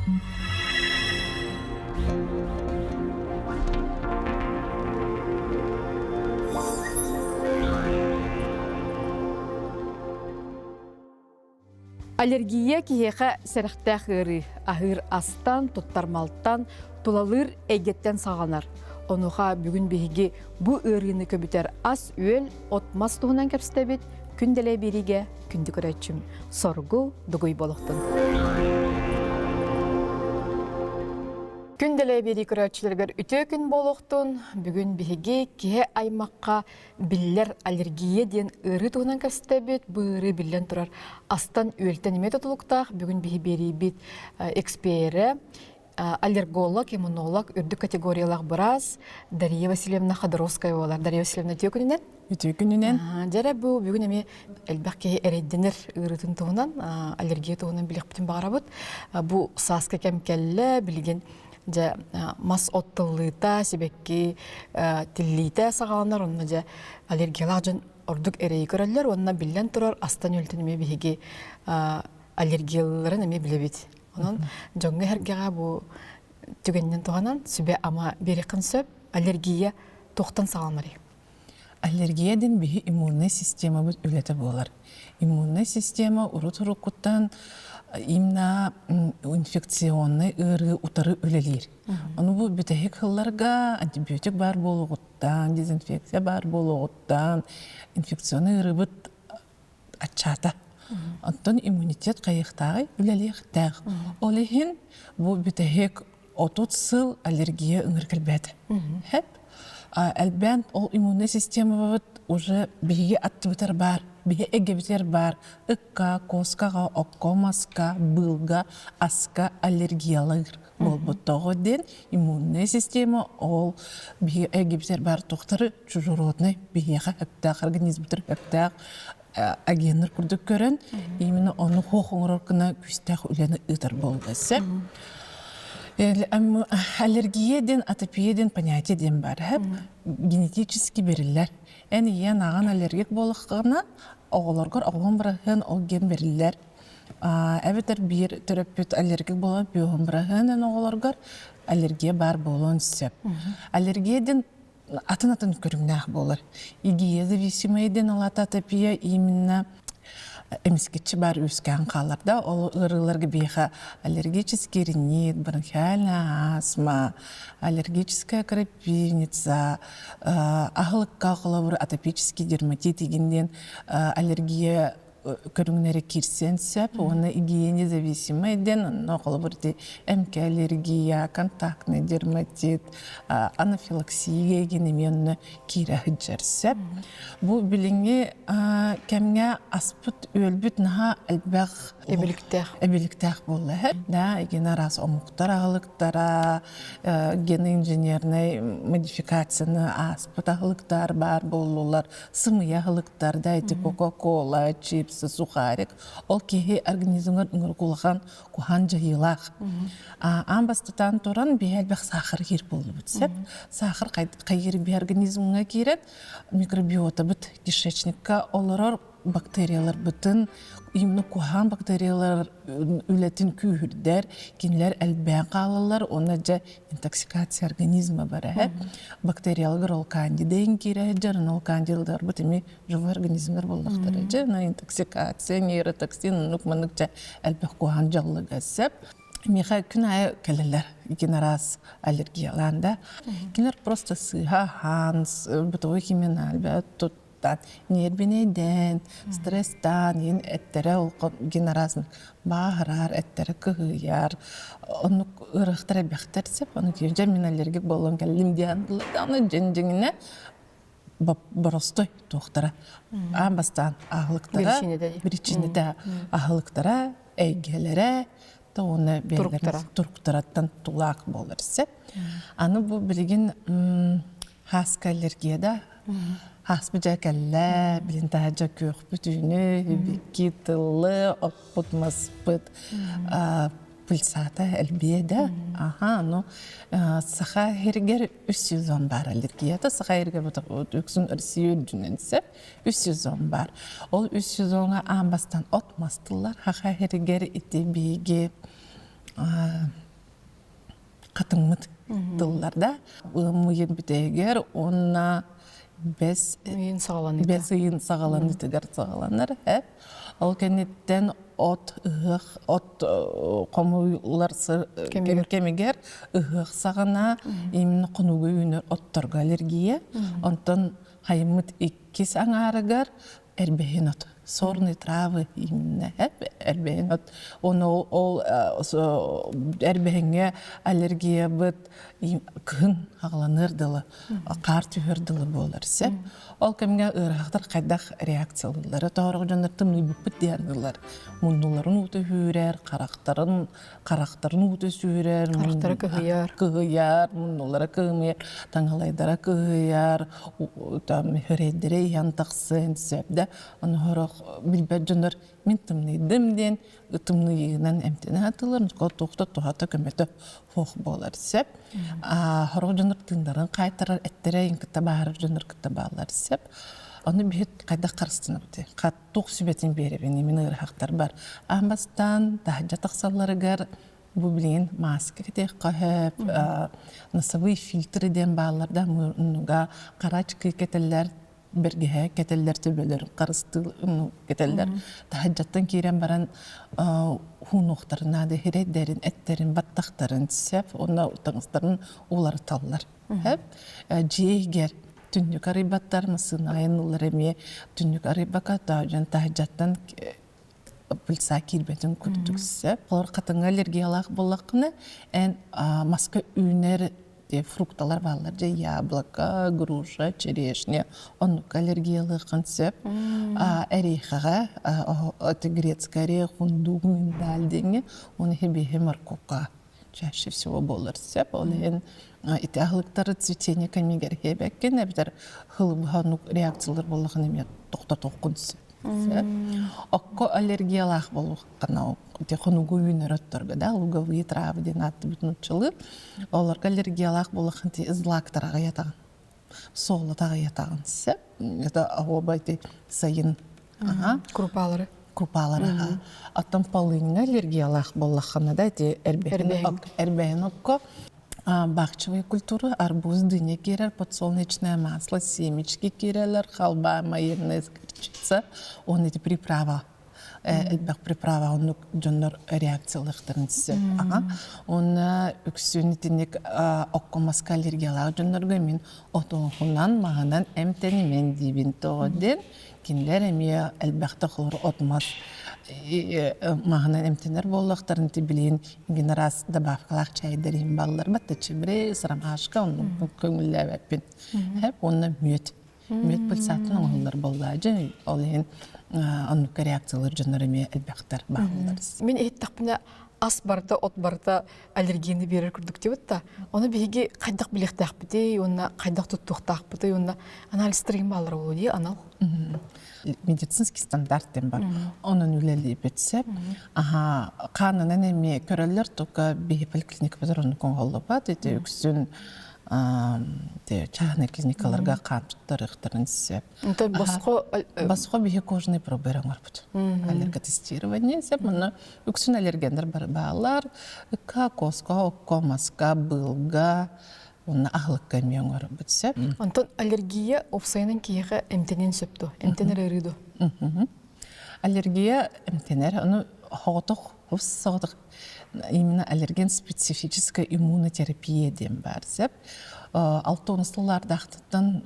Аллергия киһиэхэ сэрэхтээх ыарыы. Аһыыр астан, туттар малтан, тулалыыр эйгэттэн саҕаланар. Онуоха бүгүн биһиги бу ыарыыны көбүтэр ас-үөл, от-мас туһунан кэпсэтэбит. Күн дэлэй биэриигэ күндү көрөөччүм Соргу Дугуй буолуохтун. Күн дэлэй биэрии көрөөччүлэригэр үтүө күн буолуохтун. Бүгүн биһиги киһи аймахха биллэр аллергия диэн ыарыы туһунан кэпсэтэбит. Бу ыарыы биллэн турар астан-үөлтэн эмиэ тутулуктаах. Бүгүн биһи биэриибит эксперэ аллерголог, иммунолог, үрдүк категориялаах быраас Дария Васильевна Ходоровская буолар. Дария Васильевна үтүө күнүнэн. Үтүө күнүнэн. Дьэрэ бу бүгүн эмиэ элбэх киһи эрэйдэнэр ыарыытын туһунан, аллергия туһунан билиэхпитин баҕарабыт. Бу сааскы кэм кэллэ, билигин дьэ мас от тыллыыта, сибэкки тиллиитэ саҕаланар, онно дьэ аллергиялаах дьон ордук эрэйи көрөллөр уонна биллэн турар астан-үөлтэн эмиэ биһиги аллергияларын эмиэ билэбит. Онон дьоҥҥо-сэргэҕэ бу түгэнинэн туһанан сүбэ-ама биэриэххин сөп. Аллергия туохтан саҕаланарый? Аллергия диэн биһи иммуннай системабыт үлэтэ буолар. Иммуннай система урут-уруккуттан именно инфекционнай ыарыы утары үлэлиир. Ону бу бүтэһик сылларга антибиотик баар буолуоҕуттан, дезинфекция баар буолуоҕуттан инфекционнай ыарыыбыт аччаата. Оттон иммунитет хайыахтааҕый? Үлэлиэхтээх. Ол иһин бу бүтэһик 30 сыл аллергия ыҥыр кэлбэт. Хэп. Элбээн ол иммунный системабыт уже биһиги аттыбытар баар, биһи эгебитер баар. Ыкка, коскаҕа, окко, маска, быылга, аска аллергиялыыр буолбут. Тоҕо диэн иммунная система ол биһиги эгебитер баар туохтары чужеродный биһиэхэ сөптөөх организмтар сөптөөх агеннар курдук көрөн именно ону хуох оҥорор гына күүстээх үлэни ыытар буолла сөп. Аллергия диэн атопия диэн понятие диэн бар генетически бериллэр. Эн ийэн аҕан аллергик буоллаххына оҕолоргор оҕоҥ быраһыан ол ген бериллэр. Эбэтэр биир төрөппүт аллергик буолан пүөһүн быраһыан эн оҕолоргор аллергия баар буолуон сөп. Аллергия диэн атын-атын көрүҥнээх буолар. Идея зависимая диэн алата атопия именно эмискеччи баар үөскээн хаалар да ол ыарыыларга биһиэхэ аллергический ринит, бронхиальная астма, аллергическая крапивница, аһылыкка холобур атопический дерматит игин диэн аллергия көрүҥнэрэ киирсиэн сөп уонна гигиенезависимый диэн онно холобур ити МК аллергия, контактный дерматит, анафилаксия гин эмиэ онно киирэ сылдьар сөп. Бу билиҥҥи кэмҥэ аспыт үөлбүт наһаа элбэх эбиликтээх эбиликтээх буолла да эгин араас омуктар аһылыктара геноинженернай модификацияны ааспыт аһылыктар баар буоллулар сымыйа аһылыктар да ити кока-кола, чипсы, сухарик ол киһи организмыгар ыҥырык улахан куһаан дьайыылаах. Аан бастатан туран биһи элбэх саахар киир буоллубут сөп. Саахар хайыыр биһи организмҥа киирэн микробиотабыт кишечникка олорор бактерияларбытын именно куһаан бактериялар үлэтин күүһүрдэр, кинилэр элбээн хаалаллар уонна дьэ интоксикация организма бараһа бактериялар ол кандида киирэ сылдьар ол кандидаларбыт эми живой организмнар буоллахтара дьэ интоксикация нейротоксин оннук маннык дьэ элбэх куһаан дьаллыга сөп миэхэ күн аайы кэлэллэр икин араас аллергиялаан да кинилэр просто сыыһа аһаан бытовой химия тут ньиэрбинэйдээн, стресстаан иһин эттэрэ ол гин араас бааһырар, эттэрэ кыһыйар, оннук ыарахтар элбэхтэр сөп. Ону дьэ мин аллергик буолан кэллим диэн аны дьин дьиҥинэ боростой туохтара аан бастаан аһылыктара биричиинэтэ аһылыктара эйгэлэрэ то уонна туруктараттан тулаах буолар сөп. Аны бу билигин Хааска аллергия да Хааспыт дьэ кэллэ, билин таһырдьа күөхпүт үүнү, үбүкки тыллы, оппут маспыт пыльцата элбиэ да. Аха, ну саха сиригэр үс сезон баар аллергията. Саха сиригэр үксүн Россия үрдүнэн сөп үс сезон баар. Ол үс сезоҥҥа аан бастаан от мас тыллар. Саха сиригэр ити биһиги. Хатыҥмыт тыллар да ыам ыйын бүтэһигэр уонна бэс ыйын саҕаланыыта бэс ыйын саҕаланыытыгар саҕаланар эп ол кэнниттэн от ыһыах от хомуйулар кэмигэр ыһыах саҕана именно хонууга үүнэр отторго аллергия онтон хайыммыт иккис аҥаарыгар эрбэһин от сорные травы именно эрбэһин от ону ол эрбэһиҥҥэ аллергиябыт кыһын аҕаланыар дылы хаар түһэр дылы буолар сөп ол кэмҥэ ыарахтар хайдах реакциялыыллара тоһорох дьоннор тымныйбыппыт диэн ылар муннуларын уута сүүрэр харахтарын харахтарын уута сүүрэр харахтара кыһыйар кыһыйар муннулара кыһымыйар таҥалайдара кыһыйар там хөрейдэрэ иһэн тахсыан сөп да ону сорох билбэт дьоннор мин тымныйдым диэн тымныйыынан эмтэнэ сатыыллар туохта туһата көмөтө суох буолар сөп сорох дьоннор тыыннарын хаайтарар эттэрэ кытта баһарар дьоннор кытта бааллар сөп ону биһи хайдах харыстанабыт туох сүбэтин биэрэбин имин ыарыһахтарбар аан бастаан таһырдьа тахсалларыгар бу билигин мааска кэтиэххэ сөп носовые фильтры диэн бааллар да муннуга хара ачыкы кэтэллэр бэргэһэ кэтэллэр төбөлөрүн харыстыыр кэтэллэр таһырдьаттан киирэн баран хуунуохтарын наада иһирэйдэрин эттэрин баттахтарын сөп уонна таҥастарын уларыталлар Дьиэ иһигэр түннүк арыйбаттар, массыына айанныыллар эмиэ түннүк арыйбакка дьон таһырдьаттан пыльца киирбэтин курдук сөп. Олор хатыҥҥа аллергиялаах буоллаххына, эн маска үүнэр фрукталар бааллар дьэ яблоко, груша, черешня оннукка аллергиялыаххын сөп. Эриэхэҕэ грецкий орех, фундук, миндаль диэҥҥэ уонна хибиһи моркуопка чаще всего буолар сөп. Ол иһин ити аһылыктары цветение кэмигэр иһиэбэккин эбэтэр хылыбыһа реакциялар буоллахына эмиэ тохтотуоххун сөп. Окко аллергиялаах буолуоххына ити хонугу үүнэр отторго да луговые травы диэн ааттыбыт нууччалыы олорго аллергиялаах буоллаххын ти злактарага ятаҕын суоллатаҕа ятаҕын сөп это оһуоба ити сайын крупалары крупалары оттон полыньҥа аллергиялаах буоллаххына да ити эрбэһин окко бахчевая культура арбуз дыня киирэр подсолнечное масло семечки киирэлэр халба майонез горчица он эти приправа элбэх приправа оннук дьоннор реакциялыахтарын сөп. Уонна үксүн итинник окко маска аллергиялаах дьоннорго мин отоһунан маһынан эмтэнимэн диибин тоҕо диэн кинилэр эмиэ элбэхтэ холор от мас маһынан эмтэнэр буоллахтарын ти билигин гин араас добавкалаах чайдар иһин баллар батта чебрец ромашка оннук көҥүллээбэппин хэп уонна мүөт Мүөт пыльцатын оҥоһуллар буоллаадьы. Ол иһин оннукка реакциялар дьоннор эмиэ элбэхтэр бааллар. Мин иһиттэхпинэ ас барыта, от барыта аллергияны биэрэр курдук диэбит да. Ону биһиги хайдах билиэхтээхпитий уонна хайдах туттуохтаахпытый уонна анализтар бааллар буолуо дии анал. Медицинский стандарт диэн бар. Онон үлэлиибит сөп. Аха, хаанынан эмиэ көрөллөр, только биһи поликлиникабытыгар оннук оҥоһуллубат. Ити үксүн чааһынай клиникаларга хаан туттарыахтарын сөп. Босхо босхо биһи кожный пробы оҥорбут. Аллерготестирование сөп. Манна үксүн аллергеннэр бааллар. Ыкка, коска, окко, маска, быылга уонна аһылыкка эмиэ оҥоробут сөп. Онтон аллергия уопсайынан киһиэхэ эмтэниэн сөп дуо? Эмтэнэр ыарыы дуо? Аллергия эмтэнэр. Ону соҕотох, соҕотох именно аллерген специфическая иммунотерапия диэн баар сөп. 6 сыллардаахтыттан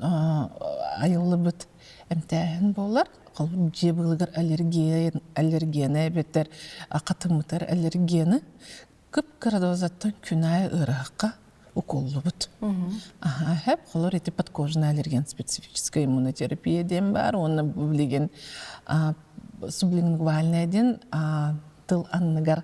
айыллыбыт эмтээһин буолар. Дьиэ быылыгар аллергия, аллергияны эбэтэр хатыммытар аллергияны кып-кыра дозаттан күн аайы ыарыһахха укуллубут. Аха, хэп холор ити подкожный аллерген специфическая иммунотерапия диэн баар уонна билигин сублингвальная диэн тыл анныгар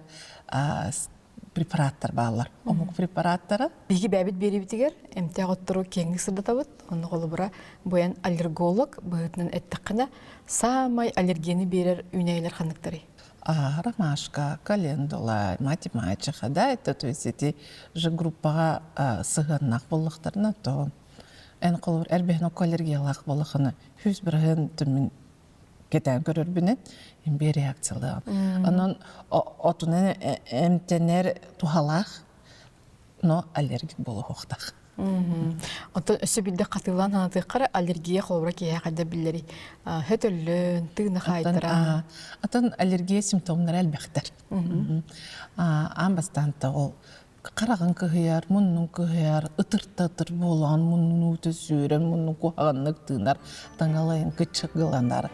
препараттар бааллар. Омук препараттара. Биһиги бэйэбит биэриибитигэр эмтээх оттору киэҥник сырдатабыт. Онно холобура бу эн аллерголог быһыытынан эттэххинэ, саамай аллергияны биэрэр үүнээйилэр ханныктарый? Ромашка, календула, мать мачеха, да, это то есть эти же группаҕа сыһыаннаах буоллахтарына, то эн холобур эрбэһин окко аллергиялаах буоллаххына, 100 бырыһыан түмүн. кэтээн көрөрбүнэн имбиэ реакциялаах. Онон отунан эмтэнэр туһалаах, но аллергик буолуохтаах. Оттон өссө биирдэ хатылаан санатыаххара аллергия холобура киһиэхэ хайда биллэрий? Хөтөллөн, тыына хаайтара. Атын аллергия симптомнара элбэхтэр. Аан бастаан ол хараҕын кыһыйар, муннун кыһыйар, ытырта-ытыр буолан муннун уута сүүрэн, муннун куһаҕаннык тыынар, таҥалайын кыччыгыланар,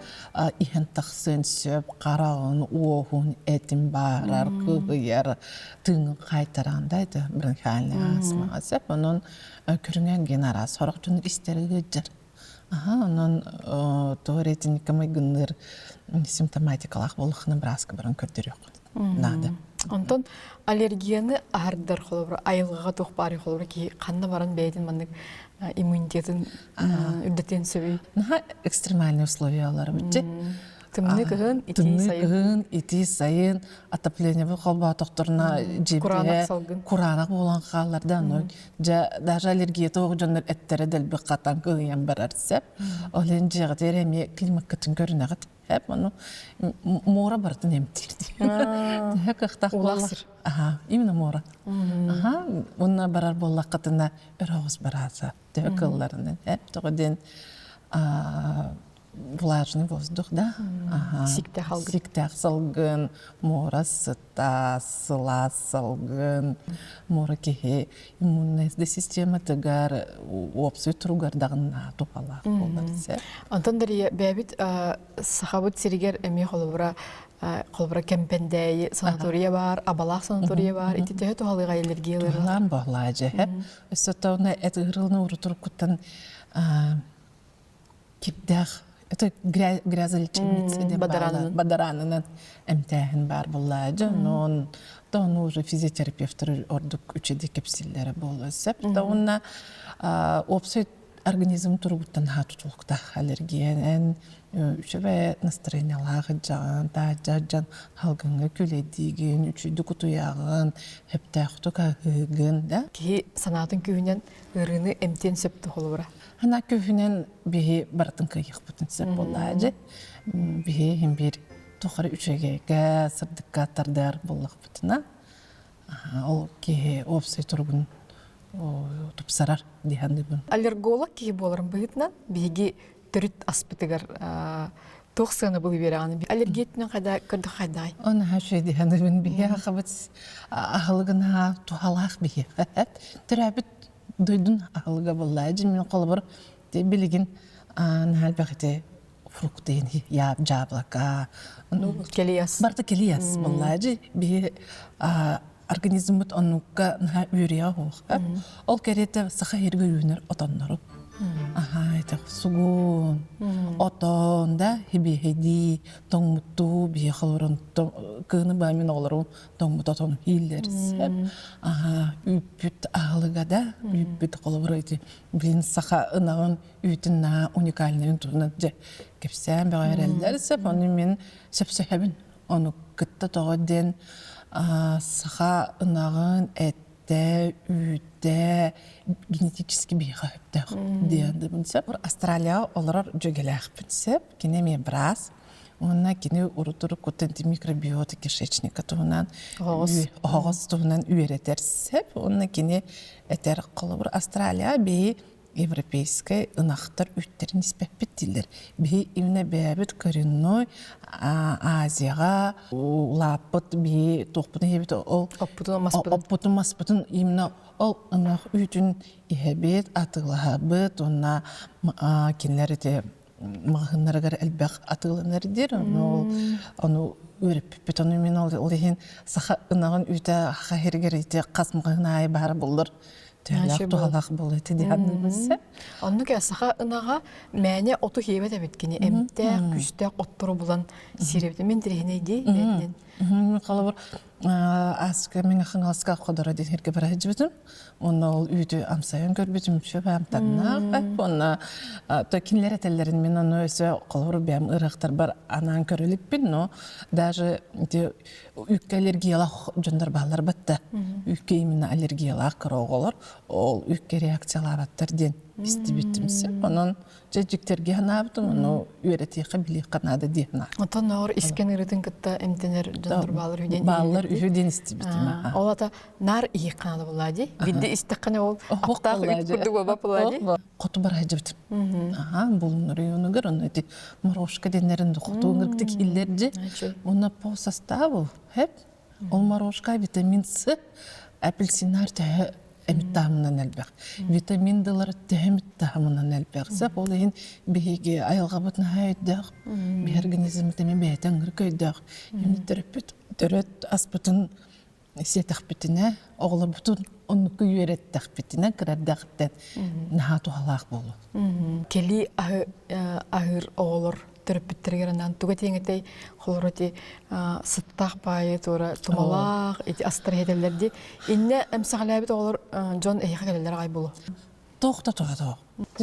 иһэн тахсыан сөп, хараҕын, уоһун, этин баарар, кыһыйар, тыыҥын хаайтараан да это бронхиальный астмаҕа сөп. Онон көрүҥэ ген араас сорох дьон истэрэ ыалдьар. Аха, онон тоҕо эрэ итинниккэ майгынныыр симптоматикалаах буоллаххына бырааска баран көрдөрүөххүн наада. Онтон аллергияны аһардар холобура айылҕаҕа туох баарый холобура киһи ханна баран бэйэтин маннык иммунитетын үрдэтиэн сөбүй? Наһаа экстремальные условиялар бит. Тымныы кыһын, итии Тымныы сайын. кыһын, итии сайын, отоплениебы холбоотохторуна Кураанах дьиэбитигэр салгын. кураанах буолан хаалар да, ону дьэ даже аллергията суох дьоннор эттэрэ дэлби хатан кыһыйан барар сөп. Ол иһин дьиэҕитигэр эмиэ климаккытын көрүнэҕит. Эп ону муора барытын эмтиир дии. Төһө кыахтаах Уулаах буолла. сир. Аха, именно муора. Аха, уонна барар буоллаххытына өрөҕүс барааса төһө кылларынан. Эп тоҕо диэн влажный воздух, да? Ага. Сиктээх салгын. Сиктээх салгын, муора сыта, сылаас салгын, муора киһи иммунная систематыгар уопсай туругар даҕанна туһалаах буолар сөп. Онтон Дария, бэйэбит Сахабыт сиригэр эмиэ холобура холобура Кэмпэндээйи санатория баар, Абалаах санатория баар. Ити төһө туһалыыга аллергиялары? Туһалаан буоллаа дьэ. Өссө тоҕуна эт ыырылны урутуруккуттан кирдээх это грязолечебница диэн Бадараанынан. бадараанынан эмтээһин баар буоллаа дьэ онон тону уже физиотерапевтар ордук үчүгэй кэпсииллэрэ буолуо сөп да уонна уопсай организм туругуттан наһаа тутулуктаах аллергия үчүгэй настроениялаах дьаҕан тааждьан халгыҥҥа күлэдиигин үчүйдүк утуйаҕын сөптөөхтүк аһыыгын да Киһи санаатын күүһүнэн ыарыыны эмтиэн сөп холобура. Ана күүһүнэн биһи барытын кыайыахпытын сөп буоллаа дьэ. Биһи иһин биир тухары үчүгэйгэ, сырдыкка тардар буоллахпытына, ол киһи уопсай туругун тупсарар дии саныыбын. Аллерголог киһи буоларын быһыытынан биһиги төрүт аспытыгар туох сыанабылы биэрэҕин? Аллергия өттүнэн хайда көрдөх хайдай? Оны үчүгэй дии саныыбын. Биһи ахабыт аһылыгына туһалаах биһи. Төрөөбүт дойдун аһылыга буолла. Дьин холобур билигин наһаа элбэх ити фрукты яблоко Келиас. Барта келиас буолла. Дьи биһи организммыт оннукка наһаа үөрүйэҕэ суох. Ол кэриэтэ саха иһиргэ үүнэр отоннору. Аха, это сугун, отон да хибиэһэйдии, тоҥмуттуу биһи холорон кыыны баа мин оҕолорум тоҥмут отон ииллэр сөп. Аха, үүппүт аһылыга да, үүппүт холобура ити билин саха ынаҕын үүтүн наһаа уникальныйын туһунан дьэ кэпсээн бөҕө эрэллэр сөп. Ону мин сөпсөһөбүн. Ону кытта тоҕо диэн саха ынаҕын эттэ, үүтэ генетически биһиэхэ сөптөөх диэн сөп. Австралияҕа олорор дьүөгэлээхпин сөп. Кини эмиэ быраас. Уонна кини урут-уруккуттан микробиота кишечника туһунан оһоҕос туһунан үөрэтэр сөп. Уонна кини этэр холобур Австралия биһи европейскай ынахтар үүттэрин испэппит дииллэр. Биһи именно бэйэбит коренной Азияҕа улааппыт биһи туохпутун иһэбит ол оппутун маспытын именно ол ынах үүтүн иһэбит, атыылаһабыт уонна кинилэр ити маҕаһыыннарыгар элбэх атыыланар диир. Ону ону үөрэппиппит. Ону мин ол иһин саха ынаҕын үүтэ саха сиригэр ити хас маҕаһыын аайы баара буллар төһөлөөх туһалаах буолуо ити дии саныыбын сөп. Оннук саха ынаҕа мээнэ оту хиэбэт эбит кини эмтээх, күстээх оттору булан сиир эбит. Мин тириһинэй дии бэйэтинэн. Холобур. Аска мин Хаҥаласка ходоро диэн сиргэ бара сылдьыбытым. Онно ол үүтү амсайан көрбүтүм сөп амтаннаах. Онно то кинилэр этэллэрин мин ону өссө холобур бэйэм ыарахтарбар анаан көрө иликпин, но даже ити үүккэ аллергиялаах дьоннор бааллар батта. Үүккэ именно аллергиялаах кыра оҕолор ол үүккэ реакциялаабаттар диэн истибитим сөп. Онон Дьэ дьиктэргэ санаабытым, ону үөрэтиэххэ, билиэххэ наада дии санаатым. Оттон ноор искэн ырытын кытта эмтэнэр дьоннор бааллар үһү диэн Бааллар үһү диэн истибитим. Ол ата наар иһиэххэ наада буоллаа дии. Бидде истэххинэ ол аптаах үт курдук буолбат буоллаа дии. Хоту бара сылдьыбытым. Аха, Булун районугар онно ити морошка деннерин хоту ыңырыктык иллерди. Онно по составу, хеп, Ол морошка витамин С, апельсиннар төһө эмит таһымынан элбэх. Витамин Д-лар төһө эмит таһымынан элбэх. Сөп ол иһин биһиги айылҕабыт наһаа өйдөөх, биһи организммыт эмиэ бэйэтэ ыҥырык өйдөөх. Эмит төрөппүт төрөт аспытын сиэтэхпитинэ, оҕолорбутун оннуку үөрэттэхпитинэ кыра эрдэхтэн наһаа туһалаах буолуо. Кэлии аһы аһыыр оҕолор төрөппүттэригэр анаан туга этиэҥ этэй холоро ити сыттаах баайы туора тумалаах ити астар иһэтэллэр дии иннэ эмсэҕэлээбит оҕолор дьон эһиэхэ кэлэллэр аҕай буолуо Туох да туһа тоох.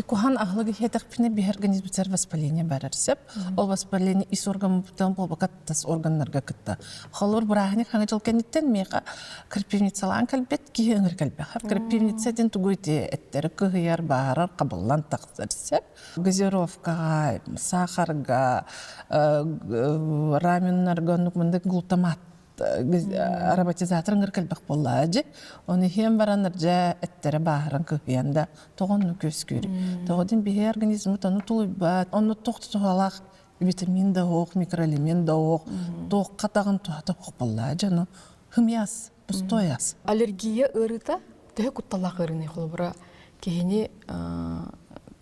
Куһаҕан аһылык иһэтэхпинэ биһи организмытыгар воспаление барар сөп. Ол воспаление ис органмытын буолбакка тас органнарга кытта. Холобур, бырааһынньык хаҥа дьыл кэнниттэн миэхэ крапивницалаан кэлбит киһи ыҥыр кэлбэх. Крапивница диэн тугу ити эттэри кыһыйар, бааһырар, хабыллан тахсар сөп. Газировкаҕа, сахарга, раменнарга оннук мындык глутамат ароматизатор ыҥыр кэлбэх буоллаа дьи. Оны иһэн баран дьэ эттэрэ бааһыран кыһыйан да тоҕо оннук үөскүүр. Тоҕо диэн биһи организммыт ону тулуйбат, онну туох туһалаах витамин да оһох, микроэлемент да оһох, туохха даҕаны туһата оһох буоллаа дьэ ону хымыйас, пустой ас. Аллергия ыарыыта төһө кутталлаах ыарыыный холобура киһини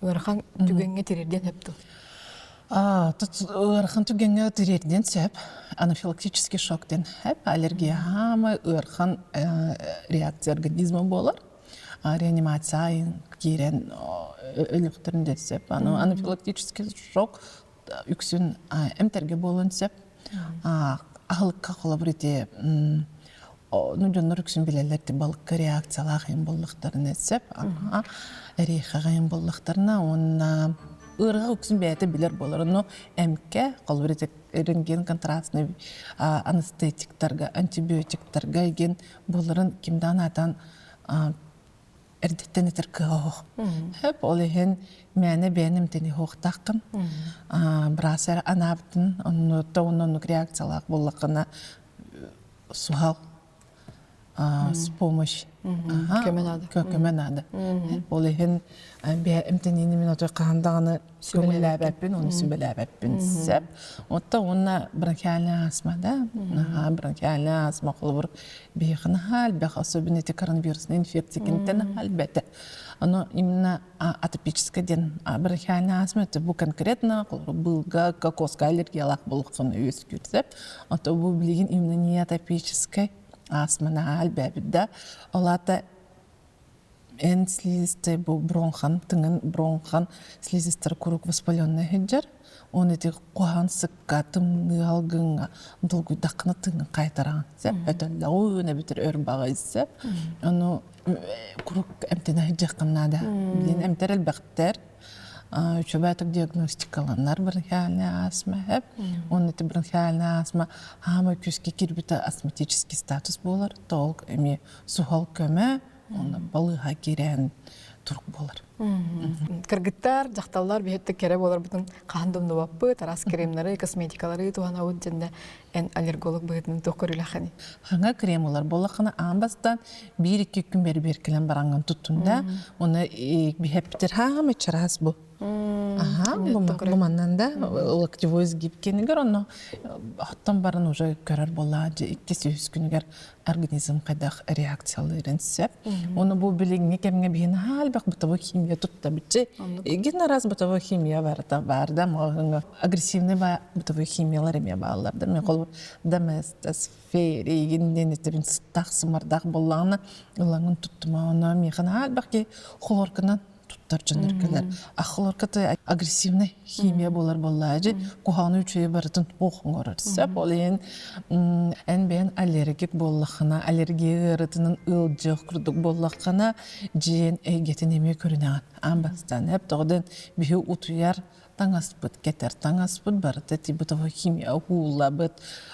ыарахан түгэҥҥэ тириэрдиэн сөп дуо? Ыарахан түгэҥҥэ тириэрдиэн сөп. Анафилактический шок диэн сөп. Аллергия хаамай ыарахан реакция организма буолар. Реанимация киирэн өлүөхтэрин да сөп. Анафилактический шок үксүн эмтэргэ буолуон сөп. Аһылыкка холобур ити ну дьоннор үксүн билэллэр ти балыкка реакциялаах иһин буоллахтарына сөп. Эриэхэҕэ иһин буоллахтарына уонна ыарыһах үксүн бэйэтэ билэр буолар. Но эмкэ холобур ити рентген контрастный анестетиктарга, антибиотиктарга игин буоларын кимдаан аатан эрдэттэн этэр кыаҕа оһох. Хөп ол иһин мээнэ бэйэн эмтэни оһуохтааххын. Быраас эрэ анаабытын оннуотта уонна оннук реакциялаах буоллаххына суһал с помощь көмө наада. Көмө наада. Ол иһин бэйэ эмтэниини мин отой хаһан даҕаны көҥүллээбэппин, ону сүбэлээбэппин сөп. Оттон уонна бронхиальная астма да, бронхиальная астма холобур биһиэхэ наһаа элбэх, особенно ити коронавирусная инфекция киниттэн наһаа элбэтэ. Ону именно атопическая диэн бронхиальная астма это бу конкретно холобур быылга, кокоска аллергиялаах буолуоххун үөскүүр сөп. Ото бу билигин именно не атопическая астма наһаа элбээбит да. Ол аата эн слизистэй бу бронхан тыҥын бронхан слизистэр куруук воспаленнай сылдьар уонна ити куһаҕан сыкка тымныы алгыҥҥа долгуйдаххына тыҥын хайтараҕын сөп өтөллөҕүн эбэтэр өр баҕайы сөп ону куруук эмтэнэ сылдьыаххын наада билин эмтэр элбэхтэр үчүгэйдик диагностикаланар бронхиальная астма сөп уонна ити бронхиальная астма хаамай күүскэ киирбитэ астматический статус буолар толк эмиэ суһал көмө уонна балыыһа киирэн турук буолар. Кыргыттар, дьахталлар биһиттик кэрэ буоларбытын хаһан да умнубаппыт, араас кремнары, косметикалары туһанабыт дьэннэ эн аллерголог быһыытынан туох көрүүлээххиний? Хаҥа крем ылар буоллаххына аан бастаан биир-икки күн бэрбиэркэлэн бараҥҥын туттун да, уонна биһэппитер хаама чараас бу. Аха, бу маннан да локтевой изгиб кэнигэр онно оттон баран уже көрөр буоллаа дьэ иккис үһүс күнүгэр организм хайдах реакциялыырын сөп. Оны бу билиҥҥи кэмҥэ биһин элбэх бытовой химия туттабыччы. Эгин араас бытовой химия барыта бар да маҕаһыҥҥа агрессивный бытовой химиялар эмиэ бааллар да мен холобур доместос фейригин диэн этэрин сыттаах сымардаах буоллаҕына ылаҥын туттума ону миэхэ наһаа элбэх киһи хлорканан. туттар дьоннор кэлэр. Ахлорка агрессивный химия буолар буоллаажы куһаҕаны үчүгэйи барытын ох оҥорор сөп. Ол иһин эн бэйэн аллергик буоллаххына, аллергия ыарытынан ыалдьыах курдук буоллаххына, дьиэн эйгэтин эмиэ көрүнэҕин. Аан бастаан эп тоҕо биһи утуйар таҥаспыт, кэтэр таҥаспыт барыта типа химия уһууллабыт,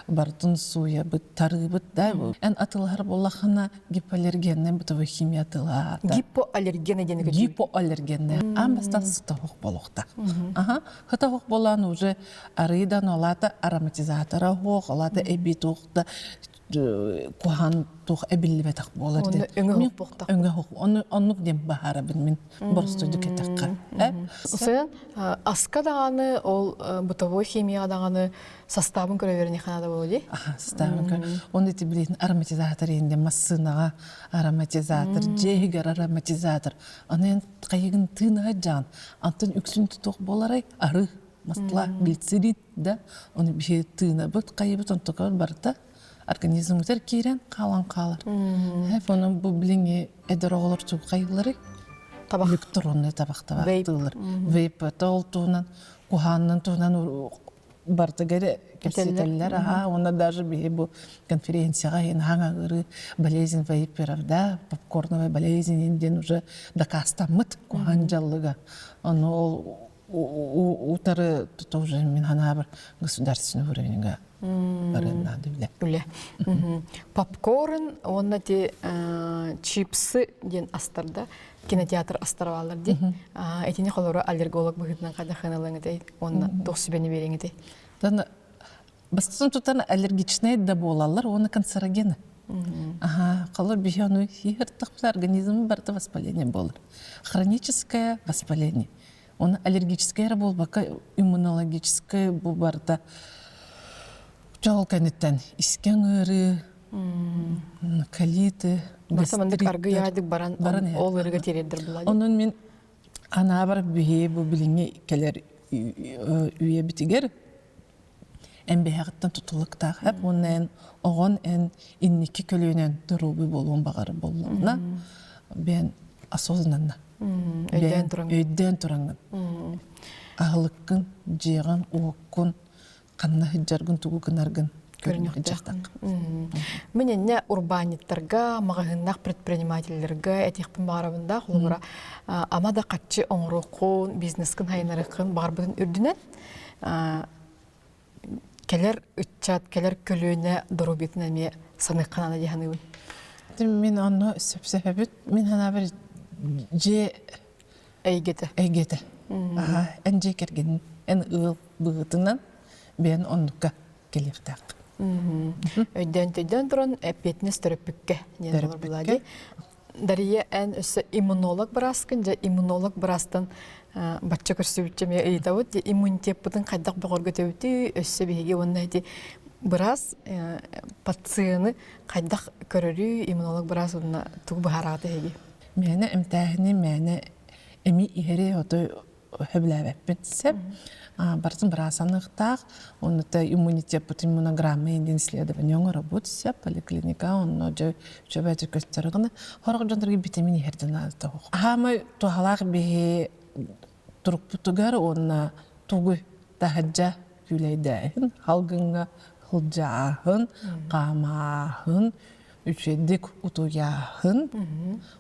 барытын сууйабыт, тарыыбыт да. Эн атылаһар буоллаххына гипоаллергеннай бытовой химия атылаата. Гипоаллергенный диэн Гипоаллергенный. Аан бастаан сытаһох болуохтаах. Аха, сытаһох болаан уже арыйдан олата ароматизатора оһуох, олата эбии туох да куһаан туох эбиллибэтэх буолар диэн. Өҥө буохтах. Өҥө оннук диэн баһаарабын мин боростуойдук эттэххэ. Сен аска даҕаны ол бытовой химия даҕаны составын көрө үөрэниэххэ наада буолуо дии. Составын көр. Оны ити билин ароматизатор инде массыынаҕа ароматизатор, дьиэһигэр ароматизатор. Аны хайыгын тыыныга дьаан. Антон үксүн тутуох буоларай ары масла глицерин да оны биһи тыынабыт хайыбыт онтукар барыта организмыгар киирэн хаалан хаалар. Хэп онон бу билиҥҥи эдэр оҕолор хайыллары Табах. электронный табах табахтыылар. Вейп ол туһунан куһааннын туһунан бартыгар кэпсэтэллэр. Аха, уонна даже биһи бу конференцияҕа иһин хаҥа болезнь вейперов, да, попкорновая болезнь диэн уже дакаастаммыт куһаан дьаллыга. Ону ол утары тоже мин ханаабар государственный уровеньга барыан наада үлэ. Үлэ. Попкорн уонна ти чипсы диэн астарда кинотеатр астара бааллар дии. Итини холоро аллерголог быһыытынан хайдахыналыҥытай уонна туох сүбэни биэриҥитэй? Бастатан тутан аллергичнай да буолаллар уонна канцерогены. Аха, холор биһи ону хиһэртахпыт организм барыта воспаление буолар. Хроническое воспаление. Оны аллергическое эрэ буолбакка иммунологическое бу барыта дьол кэнниттэн искэҥ ыарыы, колиты, гастриттар баран баран ол ыарыыга тириэрдэр буолла. Онон мин анаабар биһи бу билиҥҥи кэлэр үйэбитигэр эмбэһэҕиттэн тутулуктаах эп уонна эн оҕон эн инники көлүөнэн доруобуй буолуон баҕар буоллаҕына бэйэн осознанно өйдөөн тураҥ өйдөөн тураҥҥын аһылыккын дьиэҕин уоккун ханна сылдьаргын тугу гынаргын көрүнүөхтээх. Мин иннэ урбаанньыттарга, маҕаһыыннаах предпринимателлэргэ этиэхпин баҕарабын да, холобура, ама да хаччы оҥоруоххун, бизнескин хайынарыаххын баҕарбытын үрдүнэн кэлэр ыччат, кэлэр көлүөнэ доруобуйатын эмиэ саныахха наада дии саныыбын. Мин онно сөпсөһөбүт. Мин санаабар дьиэ эйгэтэ. Эйгэтэ. Эн дьиэ кэргэнин, эн ыал быһыытынан бэйэн оннукка кэлиэхтээх. Өйдөөн-төйдөөн туран эппиэтинэс төрөппүккэ диэн буолар буолаа дии. Дария, эн өссө иммунолог бырааскын, дьэ иммунолог быраастан бачча көрсүбүччэ эмиэ ыйытабыт. Иммунитеппытын хайдах бөҕөргөтөбүтүй, өссө биһиги уонна ити быраас пациены хайдах көрөрүй, иммунолог быраас уонна тугу быһаараҕыт эһиги? Мээнэ эмтээһини мээнэ эми иһэри отой сөбүлээбэппин сөп. Барытын быраасаныахтаах. Онно иммунитеппыт иммунограмма диэн исследование оҥоробут сөп. Поликлиника онно дьэ үчүгэй көстөр гына. Хорох дьонторго витамин иһэрдэн наада Хаамай туһалаах биһи турукпутугар уонна тугу таһырдьа күүлэйдээһин, халгыҥҥа сылдьааһын, хаамааһын, үчүгэйдик утуйааһын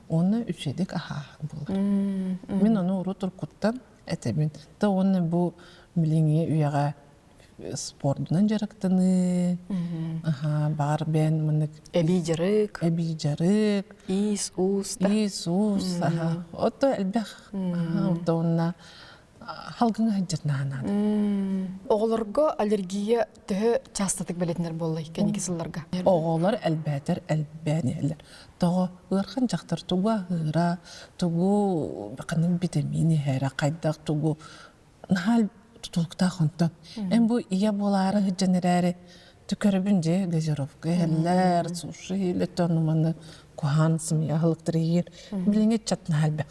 уонна үчүгэйдик аһааһын буолар. Мин ону урут уруккуттан этэбин. Да уонна бу билиҥҥи үйэҕэ спордунан дьарыктаныы, баҕар бэйэн маннык эбии дьарык, эбии дьарык, иис-уус, иис-уус, ото элбэх, ото уонна халгыҥа сылдьар наада. Оҕолорго аллергия төһө чаастатык бэлиэтэнэр буолла кэнники сылларга? Оҕолор элбээтэр элбээн иһэллэр. Тоҕо ыарахан дьахтар тугу аһыыра, тугу ханнык витамин иһэрэ, хайдах тугу наһаа тутулуктаах онтон. Эн бу ийэ буолаары сылдьан эрээри түкөрөбүн дьэ газировка иһэллэр, суши иһэллэр, ону маны куһаан сымыйа аһылыктары иһэр. Билиҥҥи ыччат наһаа элбэх.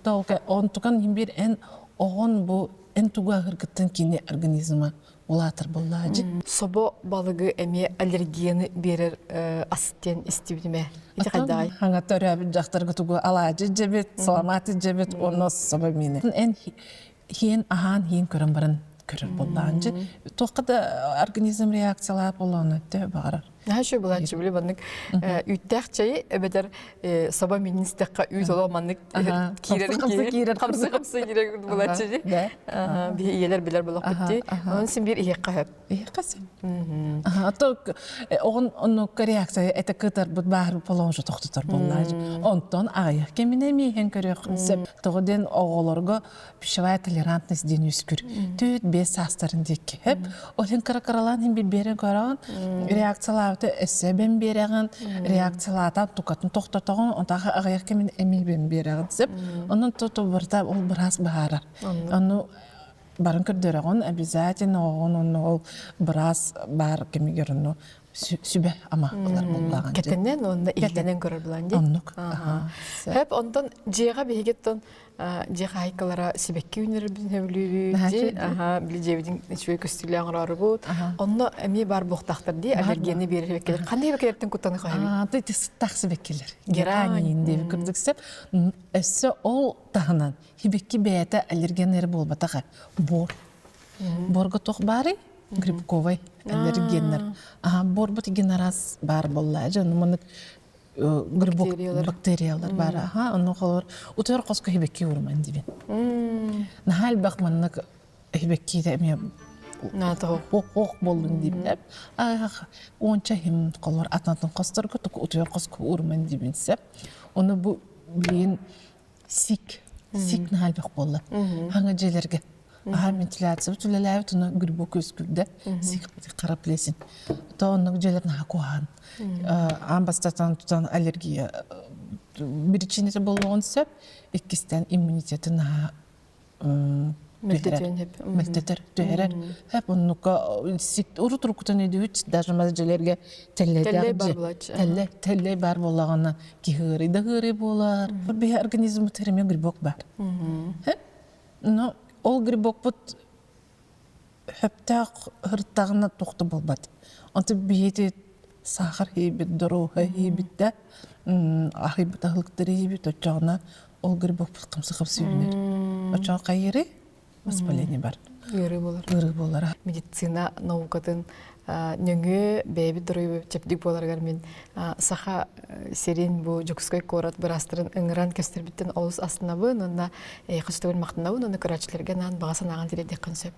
Толка онтукан иһин биир эн оҕон бу эн тугу аһыыргыттан кини организма. Улаатар буоллаадьы. Собо балыгы эмиэ аллергияны биэрэр ас диэн истибитим ээ. Ити хайдаҕай? Хаҥа төрөөбүт дьахтарга тугу алаадьы дьэбит, саламааты дьэбит, уонна собо миинэ. Эн хиэн аһаан хиэн көрөн баран көрөр буоллаанчы. Туохха да организм реакциялаах буолуон өттө баҕарар. Наһаа үчүгэй булааччы били маннык үүттээх чайы эбэтэр саба минин истэххэ үүт олох маннык киирэрин киирэр хамсы хамсы киирэр булааччы дии. Биһи ийэлэр билэр болохпут дии. Онон син биир иһиэххэ сөп. Иһиэххэ сөп. Ото оҕон оннукка реакция этэ кытарбыт баары полонжу тохтотор буоллаачы. Онтон аҕыйах кэминэ миэһэн көрүөххүн сөп. Тоҕо диэн оҕолорго пищевая толерантность диэн үскүр. Түөт бес саастарын диэки хөп. Ол кыра-кыралаан хин биэрэн көрөҕүн, реакциялаабыта өссө бэн биэрэҕин, реакциялаатан тукатын тохтотоҕун, онтон аҕыйах кэмин эмиэ бэн биэрэҕин сөп. Онон тото барыта ол быраас быһаарар. Ону барын көрдөрөҕүн обязательно оҕоҕун онно ол быраас баар кэмигэр ону сүбэ ама ылар буоллаҕын. Кэтэнэн уонна иһиллэнэн көрөр булан дии. Оннук. Хөп онтон дьиэҕэ биһигиттэн дьиэ хаһайкалара сибэкки үүнэрбин сөбүлүүбүт аха били дьиэбитин үчүгэй көстүүлээх оҥороорубут онно эмиэ баар буохтаахтар дии аллергияны биэрэр сибэккилэр ханнык сибэккилэртэн куттаны хоһуйбут Ити сыттаах сибэккилэр герани диэби курдук сөп өссө ол таһынан сибэкки бэйэтэ аллерген эрэ буолбатаха бор борго туох баарый грибковай аллергеннэр аха борбут генераз баар буолла дьон маннык грибок бактериялар баар аха онно холор утуйар хоско хибекки ууруман дибин наһаа элбэх маннык хибеккиитэ эмиэ ох боллун диибин ах уонча хим холор атнатын хосторго туку утуйар хоско ууруман дибин сеп ону бу билигин Сик. Сик наһаа элбэх буолла. Хаҥа дьиэлэргэ. Аһаа вентиляция үлэлээбит уна грибок үөскүүрдэ. Сик хара плесень. То оннук дьиэлэр наһаа куһаҕан. Аан бастатан тутан аллергия биричиинэтэ буолуоҕун сөп. Иккистэн иммунитеты наһаа мөлтөтөр түһэрэр хэп оннука урут уруккутун өйдүүбүт даже мас дьиэлэргэ тэллэйдээх тэллэй тэллэй баар буоллаҕына киһи ыарый да ыарый буолар биһи организммыт эмиэ грибок баар но ол грибокпут хөптөөх ыртаҕына туох да буолбат онтон биһиги саахар иһийбит доруоһа иһийбит да аһыйбыт аһылыктары иһийбит оччоҕуна ол грибокпут хамсы-хамсы үүнэр. Оччоҕо хайыырый? Воспаление бар. Ыарыы буолар. Ыарыы буолара. Медицина наукатын нөҥүө бэйэбит доруобуйабыт чэбдик буоларыгар мин Саха сирин бу Дьокуускай куорат быраастарын ыҥыран көстөрбүттэн олус астынабын уонна эйиэхэ сүтүгүн махтанабын уонна көрөөччүлэргэ анаан баҕа санааҕын тириэрдиэххин сөп.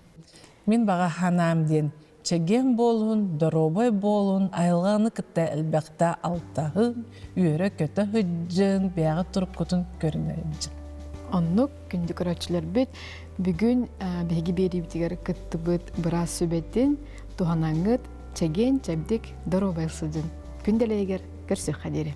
Мин баҕа санаам диэн Чэгиэн буолун, доруобай буолун, айылҕаны кытта элбэхтэ алтаһын, үөрэ-көтө сылдьын, бэйэҕит туруккутун көрүнэ сылдьын. Оннук, күндү көрөөччүлэрбит, бүгүн биһиги биэриибитигэр кыттыбыт быраас сүбэтин туһанаҥҥыт чэгиэн, чэбдик, доруобай сылдьын. Күн дэлэйигэр көрсүөххэ диэри.